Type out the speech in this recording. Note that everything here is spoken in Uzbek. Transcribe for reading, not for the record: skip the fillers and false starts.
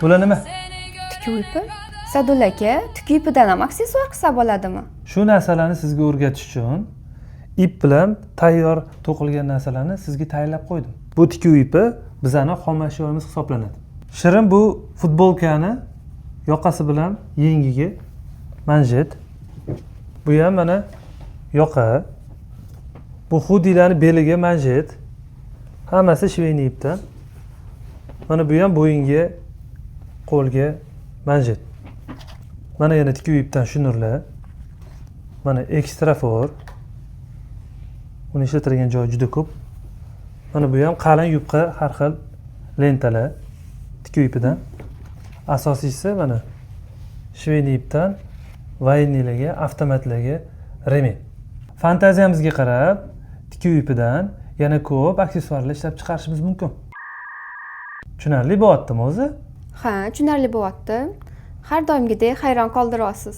Bular nima? Tikuv ipi, Sadulla aka. Tikuv ipidan ham aksessuar qilsa bo'ladimi? Shu narsalarni sizga o'rgatish uchun ip bilan tayyor to'qilgan narsalarni sizga tayyorlab qo'ydim. Bu tikuv ipi bizani xom ashyomiz hisoblanadi. Shirin, bu futbolkani yoqasi bilan yengiga manjet. Bu ham mana yoqa. Bu xudilarni beliga manjet. Hammasi швейный ipdan. Mana bu ham bo'yinga, qo'lga manjet. Mana yana tikuv ipdan shnurlar. Mana ekstrafor. Uni ishlatilgan joyi juda ko'p. Mana bu ham qalin, yupqa har xil lentalar tikuv ipidan. Asosiysi, mana швейный ipdan военный larga, avtomatlarga ремень. Fantaziyamizga qarab tikuv ipidan yana ko'p aksessuarlar ishlab chiqarishimiz mumkin. Tushunarli bo'lyaptimi o'zi? Ha, tushunarli bo'lyapti. Har doimgidek hayron qoldiryapsiz.